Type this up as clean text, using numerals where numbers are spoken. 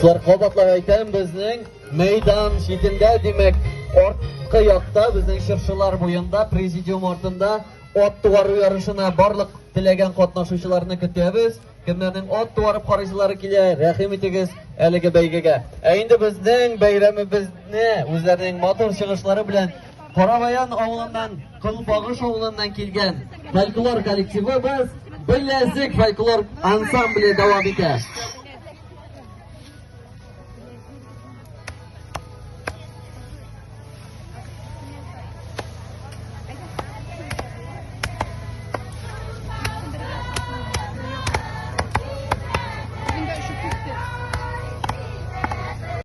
Дуслар, кабатлап әйтәм, безнең мәйдан читендә, димәк, арткы якта, безнең чыршылар буенда, президиум артында ат туару ярышына барлык теләгән катнашучыларны көтәбез. Кемнәрнең ат туарып карыйсылары килә, рәхим итегез әлеге бәйгегә. Ә инде безнең бәйрәмебезне үзләренең матур чыгышлары белән Карабаян авылыннан, Кылбагыш авылыннан килгән фольклор коллективыбыз Беләзек фольклор ансамбле дәвам итә.